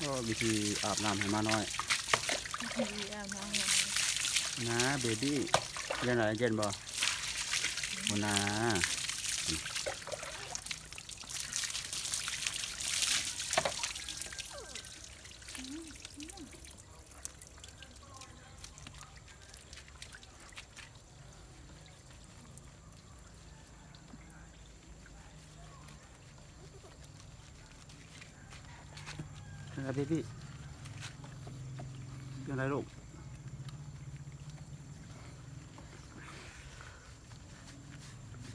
ກໍວິທີອາບນ້ຳໃຫ້ໝານ້ອຍ ວິທີອາບນ້ຳໃຫ້ ນາເບບີ້ ຈັ່ງໃດ ເຢັນບໍ່? ໂອ້ນາ. ເປັນໄງເບບີ້? ເປັນໄງລູກ?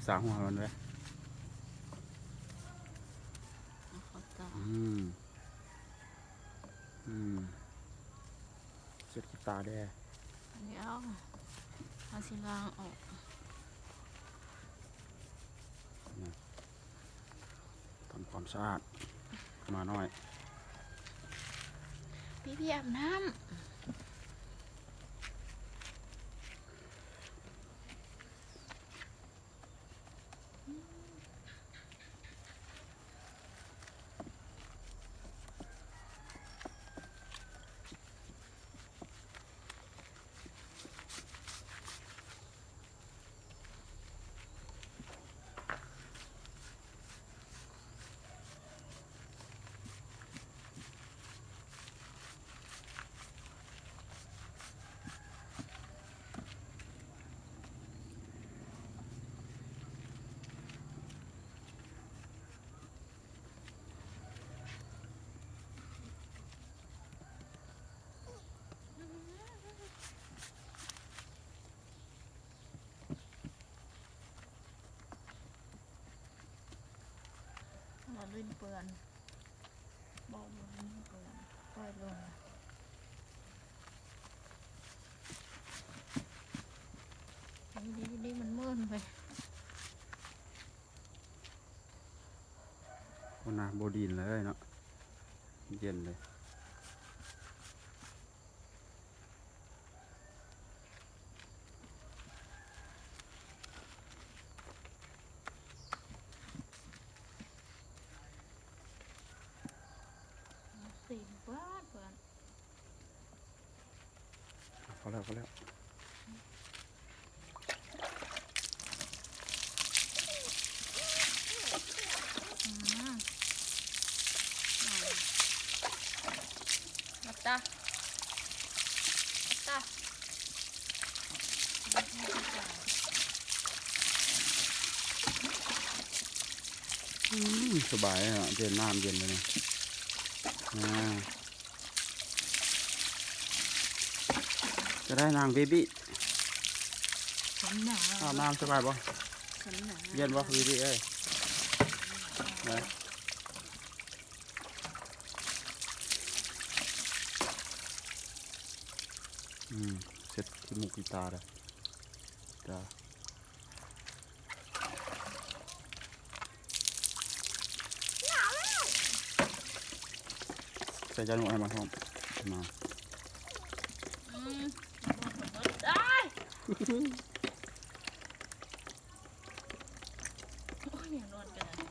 ສາຫົວມັນເລີຍ. ອືມ ອືມ. ເຊັດຂີ້ຕາແດ່. ດຽວ ເຮົາຊິລ້າງອອກ. ນະ ທຳຄວາມສະອາດໝານ້ອຍ. ເບບີ້ອາບນ້ຳ. ຢ່າຫຼິ້ນເປື້ອນ ບໍ່ ບໍ່ຫຼິ້ນເປື້ອນ ປ່ອຍລົງ. ຢູ່ດີໆ ມັນເມີນໄປ. ໂອ້ນະ ບໍ່ດິນເລີຍເນາະ ເຢັນເລີຍ. ຕີນບາດບາດ. ພໍແລ້ວ ພໍແລ້ວ. ອືມ ອືມ ມາຕາ ຕາ ອືມ ສະບາຍເນາະ ເຢັນ ນ້ຳເຢັນເລີຍນີ້ ອ່າ. ຈະໄດ້ນາງເບບີ້ ອາບນ້ຳສະບາຍບໍ່? ເຢັນບໍ່ເບບີ້ເອີຍ? ອືມ ເຊັດຂີ້ມູກຂີ້ຕາເດີ້ ຕາ. ໃສ່ຈານໝົດໃຫ້ມັນພ້ອມ ມາ ອືມ ໄດ້ ໂອ້ຍ ແນວນອນກະໄດ້.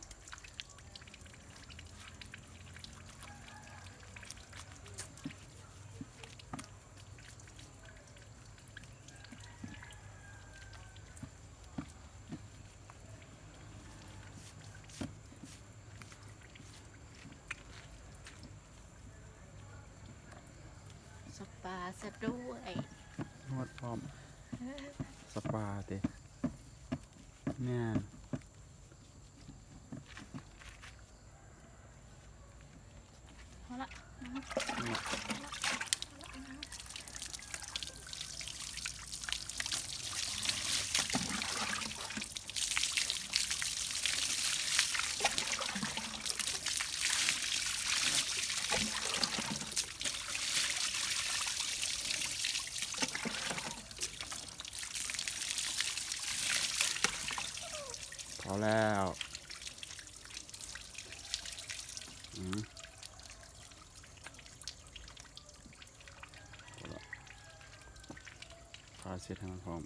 ສະປາຊະດ້ວຍ ນວດພ້ອມ ສະປາຕິ ແມ່ນ. ພໍລະ ພໍແລ້ວ ອືມ ພໍລະ ພາເຊັດໃຫ້ມັນພ້ອມ.